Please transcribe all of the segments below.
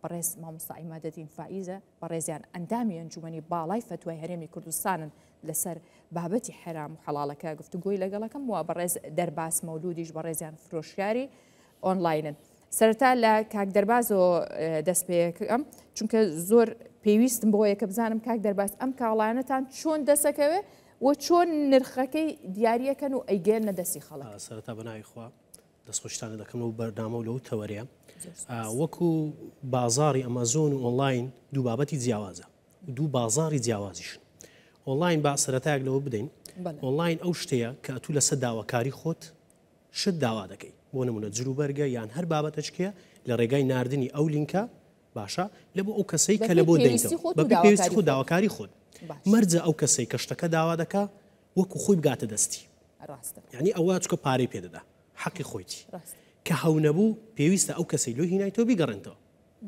بەڕێز مامۆستا عیمادەدین فائیزە، بەڕێزیان ئەندامی ئەنجومەنی باڵای فەتوای هەرێمی کوردستانن لەسەر بابەتی حەرام و حەڵاڵەکە گفتوگۆی لەگەڵەکەم و بەڕێز دەرباز مەولودیش بەڕێزیان فرۆشیاری ئۆنلاینن. سەرەتا لە کاک دەربازەوە دەست پێکەم چونکە زۆر پێویستم بۆیە کە بزانم کاک دەرباز ئەم کاڵایانەتان چۆن دەسەکەوێ و چۆن نرخەکەی دیاریەکەن و ئەیگەیەننە دەستی خەڵک. سەرەتا بە ناوی خوا دەستخۆشتان دەکەم لەو بەرنامە و لەو تەوەرەیە. وەکو بازاری ئەمازۆن و ئۆنلاین دوو بابەتی جیاوازە دوو بازاری جیاوازیشن. ئۆنلاین با سەرەتایەک لەوە بدەین ئۆنلاین ئەو شتەیە کە ئەتوو لەسەر داواکاری خۆت شت داوا دەکەی بۆ نمونە جلوبەرگە یان هەر بابەتەچکەیە لە ڕێگای ناردنی ئەو لینکە باشە لە بۆ ئەو کەسەی کە لە بۆ دەیتەوە بە پێویستی خۆت داواکاری خۆت مەرجە ئەو کەسەی کە شتەکە داوا دەکا وەکو خۆی بگاتە دەستی یعنی ئەوە چکە پارەی پێدەدا حەقی خۆیتی کە هەو نەبوو پێویستە ئەو کەسەی لۆ هینای تۆ بیگەڕێنتەوە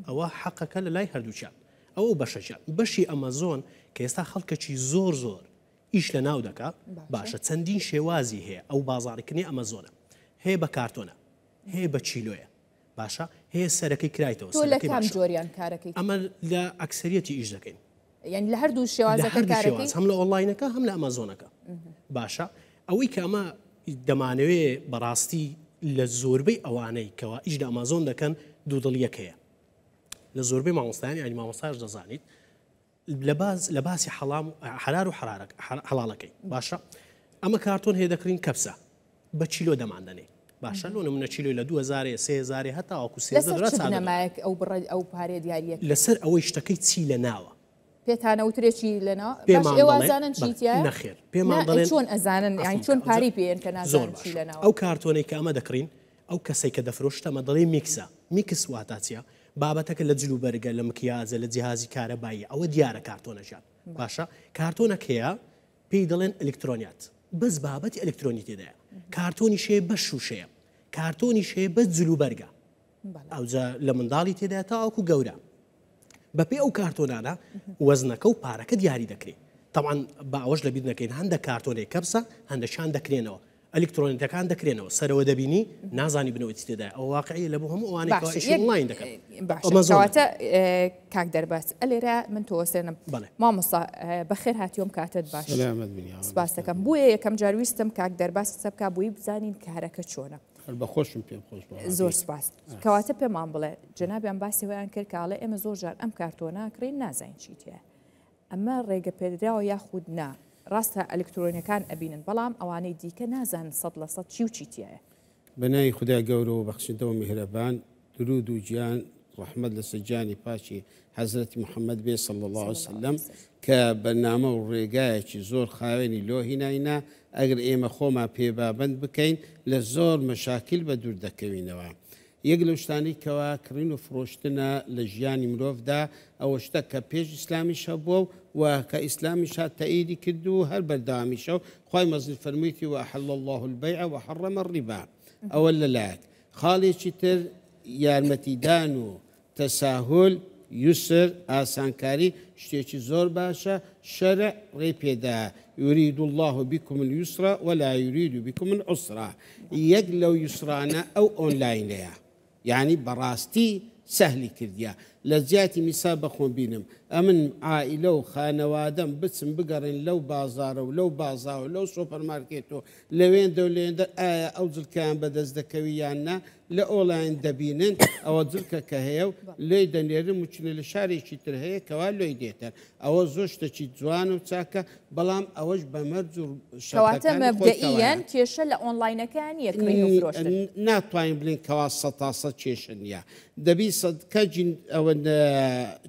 ئەوە حەقەکە لە لای هەردووچیان ئەو بەشەکیان بەشی ئەمەزۆن کە ئێستا خەڵکەکی زۆر زۆر ئیش لە ناو دەکا باشە چەندین شێوازی هەیە ئەو بازاڕیکردنی ئەمەزۆنە هەیە بە کارتۆنە هەیە بە چیلۆیە باشە هەیە سەرەکەی کرایتەوە تۆ لە کام جۆریان کارەکەی ئەمە لە ئەکسەریەتی ئیش دەکەین یعنی لە هەردوو شێوازەکە کارەکەی هەم لە ئۆنلاینەکە هەم لە ئەمەزۆنەکە باشە ئەوەی کە ئەمە دەمانەوێ بەڕاستی لە زۆربەی ئەوانەی کەوا ئیش لە ئەمازۆن دەکەن دوودڵیەکەیە لە زۆربەی مامۆستایان یعنی مامۆستاش دەزانیت لە باسی حەڵام حەرار و حەرارەک حەڵاڵەکەی باشە ئەمە کارتۆن هەیە دەکڕین کەپسە بە چیلۆ دەماندەنێ باشە لۆ نمونە چیلۆی لە 2000 3000 هەتا وەکو 13 بنەمایەک ئەو بڕە ئەو پارێ دیاریە لەسەر ئەوەی شتەکەی چی لە ناوە پێتانە وترێ چی لە ناو باش ئێوە ئەزانن چی تیایە نەخێر پێمان دەڵێن چۆن ئەزانن یانی چۆن پارەی پێیەن کە نازانن چی لە ناوە ئەو کارتۆنەی کە ئەمە دەکڕین ئەو کەسەی کە دەفرۆشتە ئەمە دەڵێ میکسە میکس واتا چیە بابەتەکە لە جل و بەرگە لە مکیاجە لە جیهازی کارەباییە ئەوە دیارە کارتۆنەکیان باشە کارتۆنەک هەیە پێی دەڵێن ئەلکترۆنیات بەس بابەتی ئەلکترۆنی تێدایە کارتۆنیش هەیە بەس شوشەیە کارتۆنیش هەیە بەس جل و بەرگە ئەوجا لە منداڵی تێدا تاوەکو گەورە بەپێی ئەو کارتۆنانە وەزنەکە و پارەکە دیاری دەکرێت تەبعەن با ئەوەش لەبیر نەکەین هەندە کارتۆنێک کەپسە هەندەکیان دەکرێنەوە ئەلیکترۆنیتەکان دەکرێنەوە سەرەوە دەبینی نازانی بنەوە چی تێدایە ئەوە واقعیە لە بۆ هەموو ئەوانەی کەوا باشە ئیشی یەک ئۆنلاین دەکەن باشە ئەمەزۆن کەواتە دەکەن. کاک دەرباز ئەلێرە من تۆوەسێنم بەڵێ. مامۆستا بەخێر هاتیۆم کاتت باش سەلامەت بن یاوەر سپاس دەکەم بۆیە یەکەم جار ویستم کاک دەرباز قسە بکا بۆی بزانین کارەکە چۆنە هەر بە خۆشم پێم خۆش بوو زۆر سپاس کەواتە پێمان بڵێ جەنابیان باسی ئەوەیان کرد کە ئەڵێ ئێمە زۆر جار ئەم کارتۆنە کڕین نازانین چی تیایە ئەمە ڕێگە پێدراوە یاخود نا؟ ڕاستە ئەلکترۆنیەکان ئەبینن بەڵام ئەوانەی دیکە نازانن 100% چی و چی تیایە. بە ناوی خودای گەورە و بەخشندە و میهرەبان، درود و گیان ڕەحمەت لەسەر گیانی پاکی حەزرەتی محمد بێ صلی اللە علیە وسلم کە بەرنامە و ڕێگایەکی زۆر خاوێنی لۆ هیناینە ئەگەر ئێمە خۆمان پێ بابەند بکەین لە زۆر مەشاکیل بە دوور دەکەوینەوە. یەک لەو شتانەی کەوا کڕین و فڕۆشتنە لە ژیانی مرۆڤدا ئەوە شتە کە پێش ئیسلامیش هەبووە و کە ئیسلامیش هات تەئیدی کرد و هەر بەردەوامیشە و خوای مەزن فەرموویەتی وأحل اللە البیع وحرم الربا ئەوە لەلایەک خاڵێکی تر یارمەتیدان و تەساهول، یسر، ئاسانکاری، شتێکی زۆر باشە، شەرع ڕێی پێدایە، یرید اللە بکم الیسر ولا یرید بکم العسر، یەک لەو یسرانە ئەو ئۆنلاینەیە، یانی بەڕاستی سەهلی کردیە، لە جیاتی میسال بە خۆم بینم ئەمن عائیلە و خانەوادەم بچم بگەڕێن لەو بازارە و لەو بازاو لەو سۆپەرمارکێت و لەوێندە و لەوێندە ئایا ئەو جلکەیان بەدەست دەکەوی یان نا، لە ئۆلاین دەبینن ئەوە جلکە کە هەیە و لۆی دەنێرن موچنە لە شارێکی تر هەیە کەوا لۆی دێتن ئەوە زۆر شتەکی جوان و چاکە بەڵام ئەوەش بە مەرج و کەواتە شەرتەکانی خۆی کەوایە. مەبدەئیەن کێشە لە ئۆنلاینەکە نییە کڕین و فرۆشتن. ناتوانین بلێن کەوا سەتا سەد کێشە نییە دەبی سەد کەجین ئەوە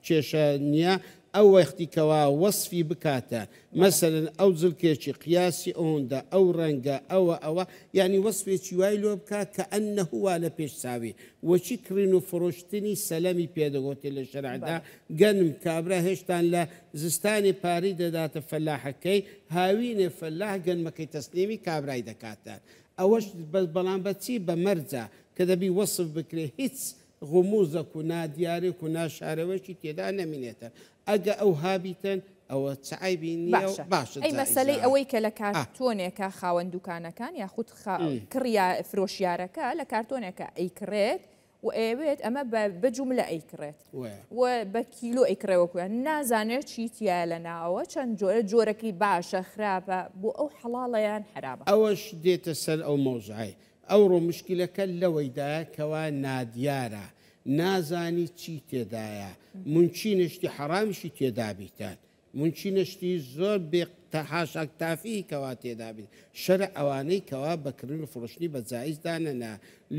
کێشە نییە ئەو وەختی کەوا وەسفی بکاتە مەسەلەن ئەو جلکێکی قیاسی ئەوەندە ئەو ڕەنگە ئەوە ئەوە یانی وەسفێکی وای لۆ بکا کەئەنەهو وا لە پێش چاوی وەچی کڕین و فڕۆشتنی سەلەمی پێ دەگۆتێ لە شەرعدا گەنم کابرا هێشتان لە زستانێ پارەی دەداتە فەلاحەکەی هاوینێ فەلاح گەنمەکەی تەسلیمی کابرای دەکاتە ئەوەش بەس بەڵام بە چی بە مەرجە کە دەبی وەسف بکرێ هیچ غموزەک و نادیارێک و ناشارەوەکی تێدا نەمینێتە ئەگە ئەوها بیتن ئەوە چ عەیبی نییە و باشە باشە ئەی مەسەلەی جائیزە. ئەوەی کە لە ئا. کارتۆنێکا خاوەن دوکانەکان یاخود خا کڕیا فرۆشیارەکە لە کارتۆنێکا ئەیکڕێت و ئەیەوێت ئەمە بە بە جوملە ئەیکڕێت و بە کیلۆ ئەیکڕێ وەکویان نازانێت چی تیایە لە ناوە چەند جۆرە جۆرەکەی باشە خراپە بۆ ئەو حەڵاڵە یان حەرامە. ئەوەش دێتە سەر ئەو مەوزوعەی ئەوڕۆ مشکیلەکە لەوەیدایە کەوا نادیارە نازانی چی تێدایە مونچینە شتی حەڕامیشی تێدابیتن مونچینە شتی زۆر بێ حاشاک تافیهی کەوا تێدابیت شەرع ئەوانەی کەوا بە کڕین و فڕۆشتنی بە جائیز دانەنا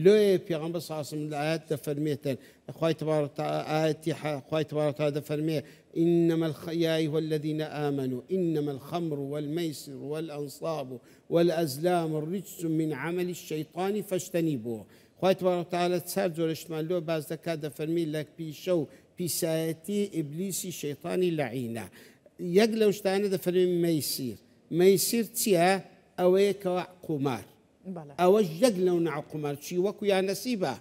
لۆیە پێغەمبەر صلی اللە علیە وسلم لە ئایەت دەفەرمێتن خوای تبارک وتعالی ئایەتی خوای تبارک وتعالی دەفەرمێ انما الخ یا ایها الذین آمنوا انما الخمر والمیسر والانصاب والازلام رجس من عمل الشیطان فاجتنبوه خوای تبارک وتعالی چار جۆرە شتمان لۆ باس دەکات دەفەرمی لە پیشە و پیسایەتی ئیبلیسی شەیتانی لەعینە یەک لەو شتانە دەفەرمی مەیسیر مەیسیر چییە ئەوەیە کەوا قومار ئەوەش یەک لەو ناو قومار چی وەکو یا نەسیبە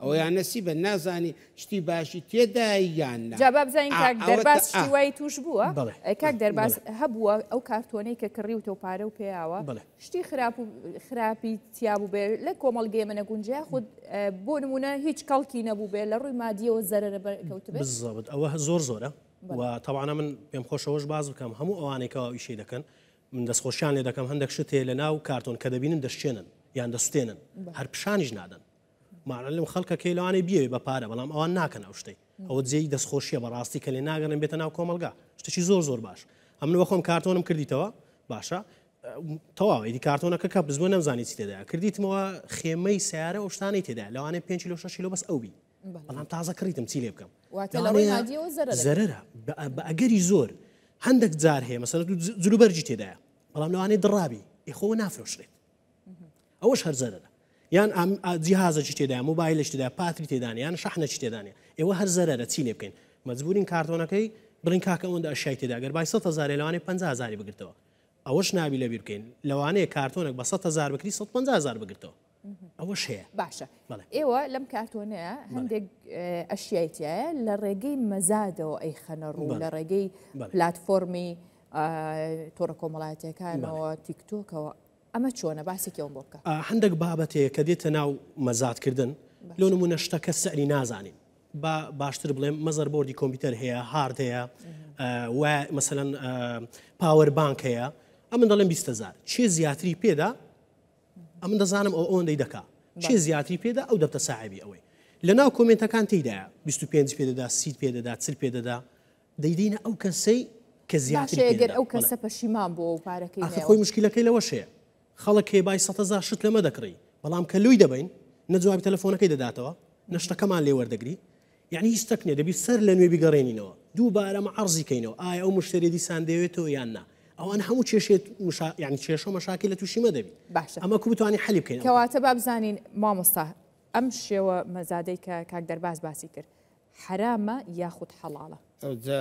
ئەوە یا نەسیبە نازانی شتی باشی تێدایە یان نا. جا با بزانین کاک دەرباز شتی وای توش بووە؟ کاک دەرباز هەبووە ئەو کارتۆنەی کە کڕیوتە و پارە و پێیاوە شتی خراپ و خراپی تیا بووبێ لە کۆمەڵگەی ئێمە نەگونجێ یاخود بۆ نمونە هیچ کەڵکی نەبووبێ لە ڕووی مادیەوە زەرەرە بەرکەوتبێ؟ بالضبط ئەوە زۆر زۆرە و تەبعەن من پێم خۆشە ئەوەش باس بکەم هەموو ئەوانەی کەوا ئیشەی دەکەن من دەستخۆشیان لێ دەکەم هەندێک شت هەیە لە ناو کارتۆن کە دەبینن دەشچێنن یان دەسوتێنن هەر پیشانیش نادەن ماعلم خەڵکەکەی لەوانەیە بیەوێ بە پارە بەڵام ئەوان ناکەن ئەو شتەی ئەوە جێی دەستخۆشیە بەڕاستی کە لێ ناگەڕێن بێتە ناو کۆمەڵگا شتێکی زۆر زۆر باش ئەمن بەخۆم کارتۆنم کردیتەوە باشە تەواو ئیدی کارتۆنەکە کە بزوە نەمزانی چی تێدایە کردیتمەوە خێمەی سیارە ئەو شتانەی تێدا لەوانەیە 5 کیلۆ 6 کیلۆ بەس ئەو بی بەڵام تازە کڕیتم چی لێ بکەم زەرەرە بە ئەگەری زۆر هەندێک جار هەیە مەسەلەن جلوبەرگی تێدایە بەڵام لەوانەیە دڕابی ئیخۆ نافرۆشرێت ئەوەش هەر زەرەرە یان جیهازەکی تێدا مۆبایلش تێدا پاتری تێدانە یان شەحنەکی تێدانە ئێوە هەر زەرەرە چی لێ بکەین مەجبورین کارتۆنەکەی بڵین کاکە ئەوەندە ئەشیای تێدا گەر بای 100 هەزارێ لەوانەیە 50 هەزاری بگرتەوە ئەوەش نابی لەبیر بکەین لەوانەیە کارتۆنێک بە 100 هەزار بکری 150 هەزار بگرتەوە ئەوەش هەیە. باشە ئێوە لەم کارتۆنەیە هەندێک ئەشیای تایە لە ڕێگەی مەزادەوە ئەیخەنە ڕوو لە ڕێگەی پلتفۆرمی تۆڕە کۆمەڵایەتیەکانەوە تیکتۆکەوە ئەمە چۆنە باسێکی ئەوم بۆ بکە. هەندێک بابەت هەیە کە دێتە ناو مەزادکردن لۆ نمونە شتەکە سعری نازانین با باشتر بڵێم motherboard ی کۆمپیوتەر هەیە hard هەیە و مەسەلەن power bank هەیە ئەمن دەڵێم 20هزار چێ زیاتری پێدا ئەمن دەزانم ئەو ئەوەندەی دەکا چێ زیاتری پێدا ئەو دەبتە ساحێبی ئەوەی لە ناو comment ەکان تێیدایە 25 پێدەدا سی پێدەدا چل پێدەدا دەیدەینە ئەو کەسەی کە زیاتری باشە پێ گەر دەدا. ئەو بەڵێ. کەسە پەشیمان بووە و پارەکەی ئاخر نەیەوە؟ خۆی مشکیلەکەی لەوەش هەیە خەڵک هەیە بای سەتەزار شت لەمە دەکڕی بەڵام کە لۆی دەبەین نە جوابی تەلەفۆنەکەی دەداتەوە نە شتەکەمان لێ وەردەگری یعنی هیچ شتەک نییە دەبی سەر لە نوێ بیگەڕێنینەوە دووبارە مە عەرزی کەینەوە ئایا ئەو مشتەریە دیسان دەیەوێتەوە یان نا ئەوان هەموو کێشێت مشا یعنی کێشە و مەشاکیل لە تووشی مە دەبی باشە ئەمە کو بتوانین حەلی بکەین ئەو کاتە. کەواتە با بزانین مامۆستا ئەم شێوە مەزادەی کە کاک دەرباز باسی کرد حەرامە یاخود حەڵاڵە؟ ئەوجا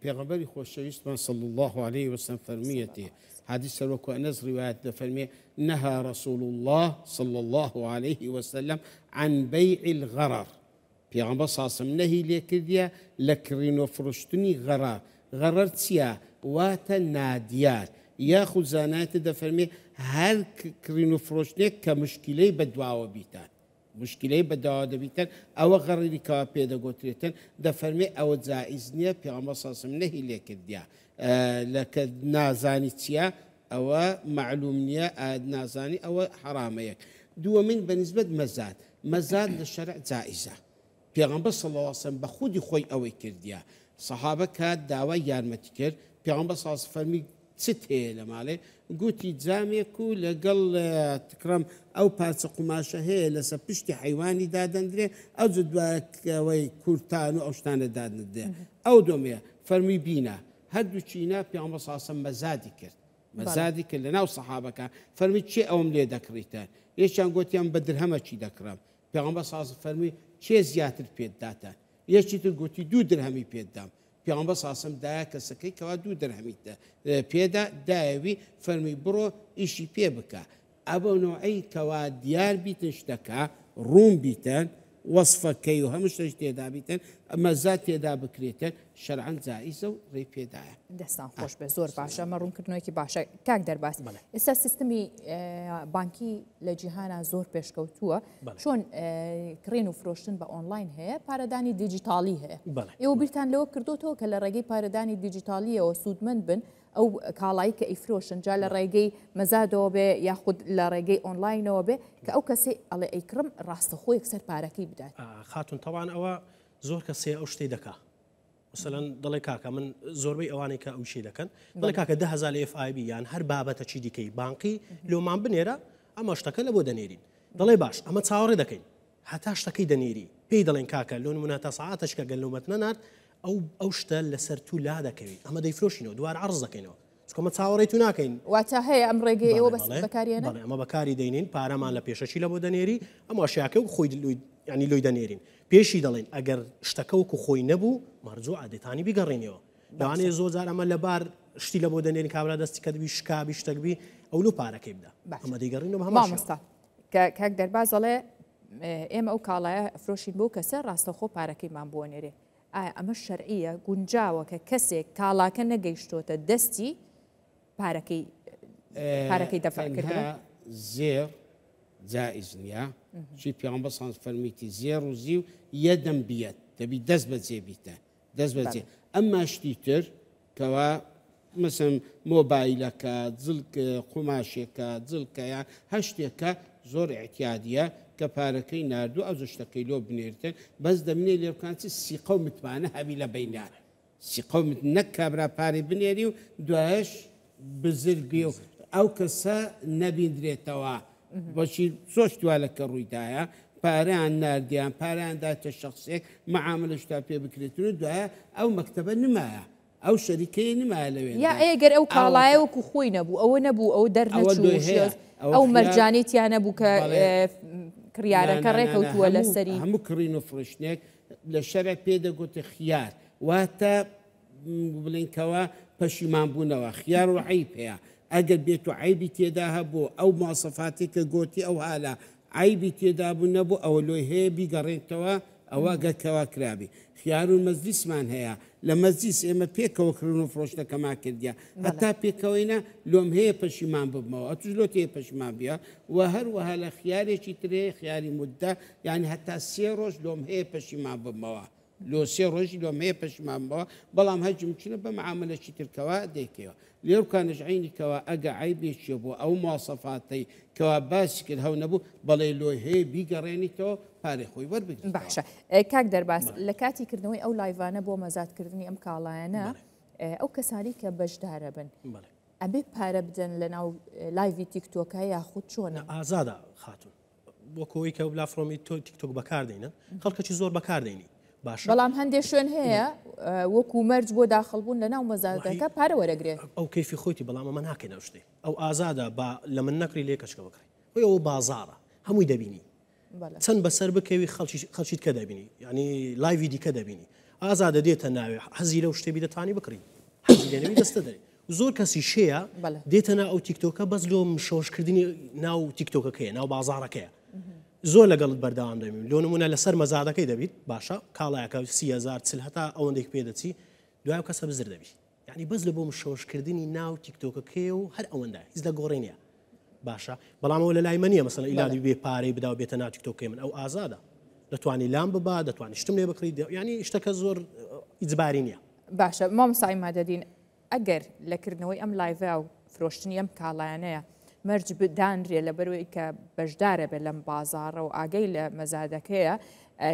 پێغەمبەری خۆشەویستمان صلی اللە علیە وسلم فەرموویەتی، حەدیث سەر وەکو ئەنەس ڕیوایەت دەفەرمێ، نهی رسول اللە صلی اللە علیه وسلم عن بیع الغرر، پێغەمبەر صلی اللە علیه وسلم نەهی لێکردیە لە کڕین و فڕۆشتنی غەڕەر، غەڕەر چیە؟ واتە نادیار، یاخود زانایان تر دەفەرمێ هەر کڕین و فڕۆشتنێک کە مشکیلەی بەدواوە بیتان. موشکیلەی بەدواوە دەبیتن ئەوە غەڕری کەوا پێ دەگۆترێتن دەفەرمێ ئەوە جائیز نیە پێغەمبەر صلی اللە علیە وسلم نەهی لێ کردیە لە کە نازانی چیە ئەوە مەعلوم نیە نازانی ئەوە حەرامە یەک دووەمین بە نیسبەت مەزاد مەزاد لە شەرع جائیزە پێغەمبەر صلی اللە علیە وسلم بە خودی خۆی ئەوەی کردیە سەحابە کات داوای یارمەتی کرد پێغەمبەر صلی اللە علیە وسلم فەرمی چت هەیە لە ماڵێ؟ گوتی جامێک و لەگەڵ تکڕەم ئەو پارچە قوماشە هەیە لەسەر پشتی حەیوانی دادەندرێ ئەوجە دوایە ئەوەی کورتان و ئەو شتانە دادەندرێ ئەو دۆمەیە فەرمووی بینە هەردووکینا پێغەمبەر صلی اللە علیە وسلم مەزادی کرد مەزادی کرد لەناو سەحابەکان فەرمووی کێ ئەوم لێ دەکڕیتە یەکیان گوتیان بە درهەمەکی دەکڕم پێغەمبەر صلی اللە علیە وسلم فەرمووی کێ زیاتر پێت داتە یەکی تر گوتی دوو درهەمی پێت دام پێغەمبەر صلی اللە علیە وسلم دایە کەسەکەی کەوا دوو دەرهەمی پێدا دایەوی فەرمی بڕۆ ئیشی پێ بکە ئەبەو نەوعەی کەوا دیار بیتن شتەکە ڕوون بیتن وەسفەکەی و هەموو شتێک تێدا بیتن مەزاد تێدا بکرێتن شەرعەن جائیزە و ڕێی پێدایە. دەستان خۆش بێ زۆر باشە ئەمە ڕوونکردنەوەیەکی باشە کاک دەرباز ئێستا سیستمی بانکی لە جیهانا زۆر پێشکەوتووە چۆن کڕین و فرۆشتن بە ئۆنلاین هەیە پارەدانی دیجیتاڵی هەیە ئێوە بیرتان لەوە کردوتەوە کە لە ڕێگەی پارەدانی دیجیتاڵیەوە سوودمەند بن ئەو کاڵایی کە ئەیفرۆشن جا لە ڕێگەی مەزادەوە بێ یاخود لە ڕێگەی ئۆنلاینەوە بێ کە ئەو کەسەی ئەڵێ ئەیکڕم ڕاستەخۆ یەکسەر پارەکەی بدات. خاتون تەوان ئەوە زۆر کەس هەیە ئەو شتەی دەکا مەسەلەن دەڵێ کاکە من زۆربەی ئەوانەی کە ئەو شی دەکەن دەڵێ کاکە 10هزار لە FIB یان هەر بابەتەکی دیکەی بانقی لۆمان بنێرە ئەمە شتەکە لە بۆ دەنێرین دەڵێ باش ئەمە چاوەڕێ دەکەین هەتا شتەکەی دەنێری پێی دەڵێن کاکە لۆ نمونە تا سەعاتەش کە گەل لۆمەت نەنارد ئەو ئەو شتە لەسەر تو لا دەکەوی ئەمە دەیفرۆشینەوە دووار عەرز دەکەینەوە چونکە ئەمە چاوەڕێی تو ناکەین. واتە هەیە ئەم ڕێگەی ئێوە بەس بەکاریێنن؟ بەڵێ ئەمە بەکاری دەینین پارەمان لە پێشەکی لە بۆ دەنێری ئەم ئەشیاکە و خۆی ینی لۆی دەنێرین پێشی دەڵێن ئەگەر شتەکە وەکو خۆی نەبوو مەرجوع دەتانی بیگەڕێنەوە لەوانەیە زۆر جار ئەمە لەبار شتی لە بۆ دەنێرین کابرا دەستی کەدبی شکابی شتەک بی ئەو لۆ پارەکەی بدە ئەمە دەیگەڕینەوە هەمان مامۆستا کە کاک دەرباز ئەڵێ ئێمە ئەو کاڵایە فرۆشین بۆ کەسە ڕاستەخۆ پارەکەیمان بۆ نێرێ ئایا ئەمە شەرعیە گونجاوە کە کەسێک کاڵاکە نەگەیشتۆتە دەستی پارەکەی پارەکەی دەفع کردن زێڕ جائز نییە چی پیامبەر سان فەرمیتی زێڕ و زیو یەدەم بیەت دەبی دەست بەجێ بیتە دەست بەجێ ئەمما شتی تر کەوا مەسەن مۆبایلەکە جلک قوماشێکە جلکە یان هەر شتێکە زۆر ئیعتیادیە کە پارەکەی ناردوو ئەوجە شتەکەی لۆ بنێرتن بەس دەمنێ لێ بکان چ سیقە و متمانە هەبی لە بەینیان سیقە و مت نەک کابرا پارەی بنێری و دوایش بزر بێ و ئەو کەسە نەبیندرێتەوە بۆچی زۆر شتی وا لە کە ڕوویدایە پارەیان ناردیان پارەیان داتە شخصێک معاملە شتا پێ بکرێتن و دوایە ئەو مەکتەبە نمایە ئەو شەریکەیە نمایە لەوێ یا ئەگەر ئەو کاڵایە وەکو خۆی نەبوو ئەوە نەبوو ئەو دەرنەچوو ئەو مەرجانەی تیا نەبوو کە کڕیارەکە ڕێکەوتووە لەسەری هەموو کڕین و فرۆشتنێک لە شەرع پێ دەگوتە خیار واتە بڵێن کەوا پەشیمان بوونەوە خیار و عەیب هەیە ئەگەر بێت و عەیبی تێدا هەبوو ئەو مواسەفاتی کە گۆتی ئەو هالە عەیبی تێدا بوو نەبوو ئەوە لۆی هەیە بیگەڕێنتەوە ئەوە گەر کەوا کرابی خیار و مەجلیسمان هەیە لە مەجلیس ئێمە پێکەوە کڕین و فرۆشتنەکەمان کردیە هەتا پێکەوەینە لۆم هەیە پەشیمان ببمەوە ئەتوش لۆت هەیە پەشیمان بیە و هەروەها لە خیارێکی تر هەیە خیاری مودە یانی هەتا سێ ڕۆژ لۆم هەیە پەشیمان ببمەوە لۆ سێ ڕۆژی لۆم هەیە پەشیمان ببەوە بەڵام هەرچی ممکنە بە معاملەکی تر کەوا دەیکەیەوە لێرکانش عەینی کەوا ئەگە عەیبێکیە بۆ ئەو مواسەفاتەی کەوا باسی کرد هەو نەبوو بەڵێ لۆی هەیە بیگەڕێنیتەوە پارەی خۆی وەربگریتەوە. باشە کاک دەرباز لە کاتی کردنەوەی ئەو لایڤانە بۆ مەزادکردنی ئەم کاڵایانە ئەو کەسانی کە بەشدارە بن ئەبێ پارە بدەن لە ناو لایڤی تیکتۆکە یاخود چۆنە؟ ئازادە خاتون وەکو ئەوەی کە پلاتفۆرمی تۆ تیکتۆک بەکاردێنن خەڵکەکی زۆر بەکاردێنی باشە بەڵام هەندێک شوێن هەیە وەکو مەرج بۆ داخڵبوون لە ناو مەزادەکە پارە وەرەگرێت ئەو کەیفی خۆیتی بەڵام ئەمە ناکەین ئەو شتێ ئەو ئازادە با لە من نەکڕی لێ کەچکە بکڕی خۆی ئەوە بازاڕە هەمووی دەبینی چەند بەسەر بکەوی خەڵکی خەڵکی کە دەبینی ینی لایڤی دیکە دەبینی ئازادە دێتە ناوێ حەزی لەو شتێ بی دەتوانی بکڕی حەزی لێ نەبی دەستە دەرێ زۆر کەسیش هەیە دێتە ناو ئەو تیکتۆکە بەس لۆ مشەوشکردنی ناو تیکتۆکەکەیە ناو بازاڕەکەیە زۆر لەگەڵت بەردەوام دەبین لۆ نمونە لەسەر مەزادەکەی دەبیت باشە کاڵایەکە 30هزار چل هەتا ئەوەندێک پێ دەچی دوای کەسە بزر دەبی یعنی بەس لە بۆ مشەوشکردنی ناو تیکتۆکەکەی و هەر ئەوەندە هیچ لە گۆڕێ نییە باشە بەڵام ئەوە لە لای من نییە مەسەلەن ئیلادی بێ پارەی بدا و بێتە ناو تیکتۆکەی من ئەو ئازادە دەتوانی لام ببا دەتوانی شتم لێ بکڕی ینی شتەکە زۆر ئیجباری نییە باشە مامۆستا عیمادەدین ئەگەر لە کردنەوەی ئەم لایڤە و فرۆشتنی ئەم کاڵایانەیە مەرج بدانرێ لەبەرەوەی کە بەشدارە بێت لەم بازاڕە و ئاگەی لە مەزادەکەیە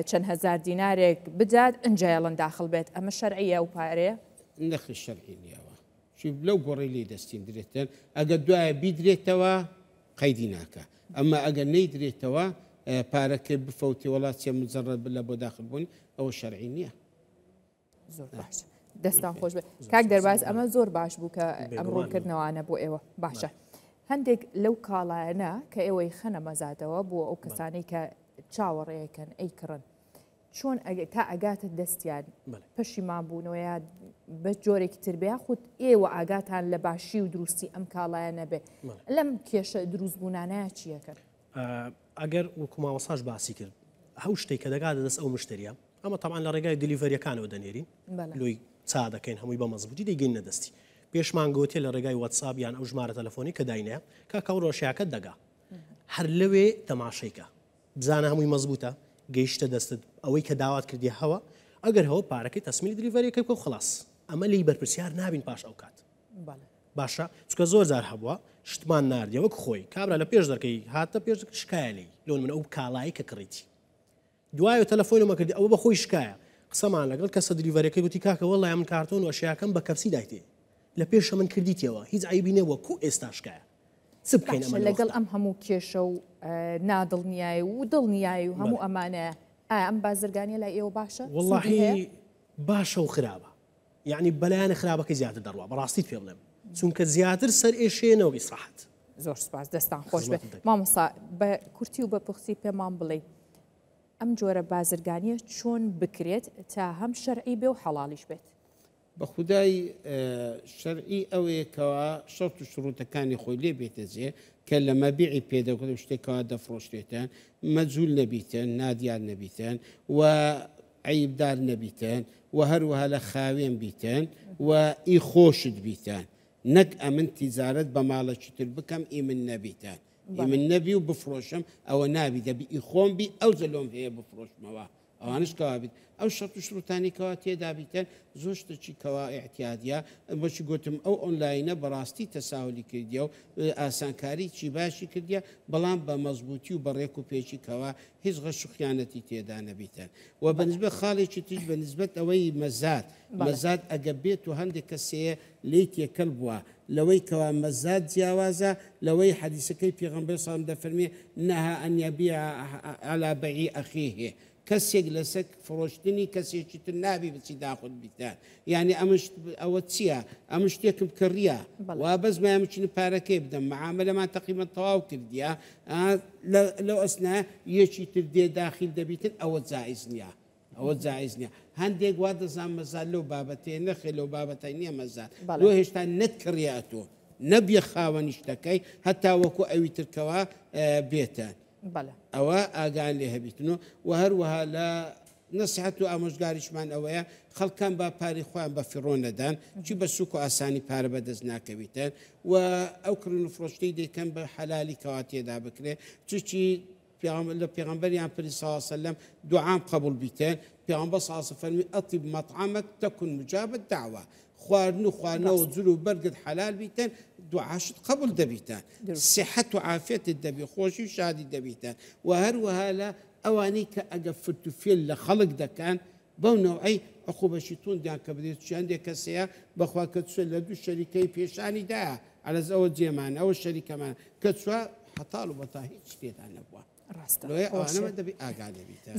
چەند هەزار دینارێک بدات ئنجا یەڵن داخل بێت ئەمە شەرعیە و پارەیە؟ نەخێر شەرعی نییە ئەوە چی لەو گۆڕەی لێی دەستیندرێتن ئەگەر دوایە بیدرێتەوە قەیدی ناکا ئەمما ئەگەر نەیدرێتەوە پارەکەی بفەوتێ وەڵا چێ مجەڕەد لە بۆ داخل بوونی ئەوە شەرعی نییە. زۆر باش دەستان خۆش بێت کاک دەرباز ئەمە زۆر باش بوو کە ئەم ڕوونکردنەوانە بۆ ئێوە باشە هەندێک لەو کاڵایەنە کە ئێوەی خەنە مەزادەوە بۆ ئەو کەسانی کە چاوەڕێەکەن ئەی کڕن چۆن تا ئەگاتە دەستیان پەشیمان بوونەوە یا بە جۆرێکی تر بێ خود ئێوە ئاگاتان لە باشی و دروستی ئەم کاڵایە نەبێ لەم کێشە دروست بوونانەیە چیەکەن ئەگەر وەکو مامۆستاش باسی کرد. هەو شتێک کە دەگاتە دەست ئەو مشتریە ئەمە تەبعەن لە ڕێگای delivery یەکانەوە دەنێرین لۆی چا دەکەین هەمووی بە مەزبوتی دەیگەینە دەستی پێشمان گوتێ لە ڕێگای واتساپ یان ئەو ژمارە تەلەفۆنی کە داینەیە کاکە ئەو ڕۆشیاکە دەگا هەر لەوێ تەماشەیکە بزانە هەمووی مەزبوتە گەیشتە دەستت ئەوەی کە داوات کردی هەوە ئەگەر هەوە پارەکەی تەسمیلی delivery یەکەی بکە و خلاص ئەمە لێی بەرپرسیار نابین پاش ئەو کات باشە چکە زۆر جار هەبووە شتمان ناردیە وەک خۆی کابرا لە پێش دەرکەی هاتە پێش شکایە لێی لۆن من ئەو کاڵایی کە کڕیتی دوایە تەلەفۆنمە کردی ئەوە بەخۆی شکایە قسەمان لەگەڵ کەسە delivery ەکەی گوتی کاکە وەڵی من کارتۆن و ئەشیاکەم بە کەپسی دایتێ لە پێشە من کردیتەوە هیچ عیبی نەبووە کو ئێستا شکایە چ بکەین ئەمە لەگەڵ ئەم هەموو کێشە و نادڵنیایی و دڵنیایی و هەموو ئەمانە ئایا ئەم بازرگانیە لای ئێوە باشە وەڵاهی باشە و خراپە یەعنی بەلایەنە خراپەکەی زیاتر دەڕوا بەڕاستیت پێ بڵێم چونکە زیاتر سەر ئێشێ نەوەک ئیسراحەت. زۆر سوپاس دەستان خۆش بێت مامۆستا بە کورتی و بە پوختی پێمان بڵێ ئەم جۆرە بازرگانیە چۆن بکرێت تا هەم شەرعی بێ و حەڵاڵیش بێت؟ بە خودای شەرعی ئەوەیە کەوا شەرت و شروتەکانی خۆی لێ بێتە جێ کە لە مەبیعی پێ دەگوتم شتێک کەوا دەفرۆشرێتن مەجهول نەبیتن نادیار نەبیتن و عەیبدار نەبیتن و هەروەها لە خاوێن بیتن و ئی خۆشت بیتن نەک ئەمن تیجارەت بە ماڵەکی تر بکەم ئی من نەبیتن ئی من نەبی و بفرۆشم ئەوە نابی دەبی ئی خۆم بی ئەوجە لۆم هەیە بفرۆشمەوە ئەوانش کەوا بیت ئەو شەرت و شروتانی کەوا تێدا بیتن زۆر شتەکی کەوا ئیعتیادیە بۆچی گوتم ئەو ئۆنلاینە بەڕاستی تەساهولی کردیە و ئاسانکاری چی باشی کردیە بەڵام بە مەزبوتی و بە ڕێک و پێکی کەوا هیچ غەش و خیانەتی تێدا نەبیتن و بە نسبەت خاڵێکی تریش بە نسبەت ئەوەی مەزاد مەزاد ئەگە بێت و هەندێک کەسەیە لێی تێکەل بووە لەوەی کەوا مەزاد جیاوازە لەوەی حەدیسەکەی پێغەمبەر صلی اللە علیه و سلم دەفەرمێ نهى ان یبیع علی بیع اخیه کەسێک لەسەر فرۆشتنی کەسێکی تر نابی بچی داخل بیتە یعنی ئەمە ئەوە چییە ئەم شتێکم کڕیە وا بەس مایە چین پارەکەی بدەم معاملەمان تەقریبا تەواو کردیە لەو ئەسنا یەکی تر دێ داخل دەبیتن ئەوە جائز نییە ئەوە جائز نییە هەندێک وا دەزان مەزاد لەو بابەتەیە نەخێ لەو بابەتە نییە مەزاد لۆ هێشتا نەتکڕیە ئەتۆ نەبیە خاوەنی شتەکەی هەتا وەکو ئەوی ترکەوە بێتە ئەوە ئاگان لێ هەبیتن و و هەروەها لە نەسیحەت و ئامۆژگاریشمان ئەوەیە خەڵکان با پارەی خۆیان بە فیڕۆ نەدان چی بە سوک و ئاسانی پارە بەدەست ناکەویتن و ئەو کڕین و فرۆشتەی دەیکەن بە حەلالی کەوا تێدا بکرێ چی لە پێغەمبەریان پرسی صلی الله علیه وسلم دوعام قبول بیتن پێغەمبەر صلی الله علیه وسلم فەرمی اطیب مطعمک تکن مجاب الدعوە خواردن و خواردنەوە و جل و بەرگت حەلال بیتن دوعاشت قبول دەبیتن سیحەت و عافیەتت دەبی خۆشی و شادی دەبیتن و هەروەها لە ئەوانەی کە ئەگە فرت و فێل لە خەڵک دەکەن بەو نەوعەی عقوبەشی توندیان کە بدرێت چی هەندێک کەس هەیە بەخوا کە چوە لە دوو شەریکەی پێشانی دایە عەرەز ئەوە جێمان ئەوە شەریکەمان کە چوە حەتاڵ و بەتا هیچ تێدا نەبووە ڕاستە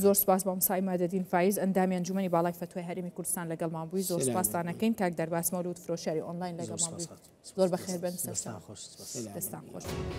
زۆر سپاس مامۆستا عیمادەدین فایز ئەندامی ئەنجومەنی باڵای فەتوای هەرێمی کوردستان لەگەڵمان بووی زۆر سپاستان ئەکەین کاک دەرباز مەولود فرۆشیاری ئۆنلاین لەگەڵمان بووی زۆر بەخێر بن سەرچاو دەستان خۆش.